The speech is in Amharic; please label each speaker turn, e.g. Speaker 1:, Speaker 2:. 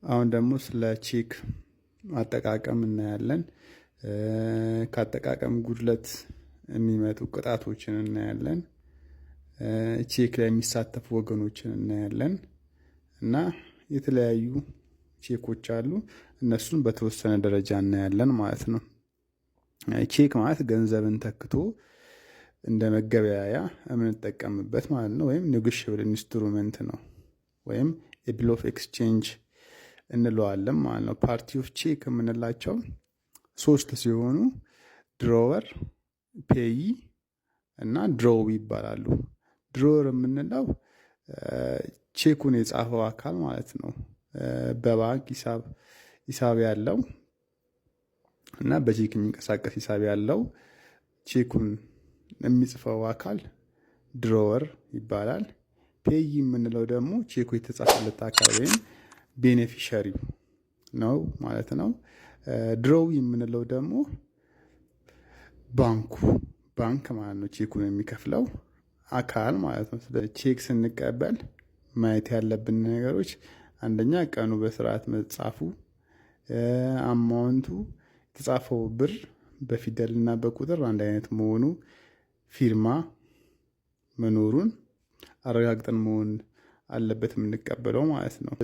Speaker 1: አሁን ደግሞ ስለ ቼክ አጠቃቀም እናያለን። ከአጠቃቀም ጉድለት የሚመጡ ቅጣቶችን እናያለን። ቼክ ላይ የሚሳተፉ ወገኖችን እናያለን። እና የተለያዩ ቼኮች አሉ፣ እነሱን በተወሰነ ደረጃ እናያለን ማለት ነው። ቼክ ማለት ገንዘብን ተክቶ እንደ መገበያያ የምንጠቀምበት ማለት ነው። ወይም negotiable instrument ነው፣ ወይም የ bill of exchange እንለዋለን ማለት ነው። Party of check የምንላቸው ሶስት ሲሆኑ drawer፣ payee እና drawee ይባላሉ። Drawer የምንለው ቼኩን የጻፈው አካል ማለት ነው። በባንክ ሂሳብ ያለው እና በቼክ የሚንቀሳቀስ ሂሳብ ያለው ቼኩን የሚጽፈው አካል drawer ይባላል። Payee የምንለው ደግሞ ቼኩ የተጻፈለት አካል ወይም beneficiary ው ነው ማለት ነው። Drawee የምንለው ደግሞ ባንኩ፣ ባንክ ማለት ነው። ቼኩን የሚከፍለው አካል ማለት ነው። ስለዚህ ቼክ ስንቀበል ማየት ያለብን ነገሮች አንደኛ ቀኑ በስርዓት መጻፉ፣ amount ኡ የተጻፈው ብር በፊደልና በቁጥር አንድ አይነት መሆኑ፣ ፊርማ መኖሩን አረጋግጠን መሆን አለበት የምንቀበለው ማለት ነው።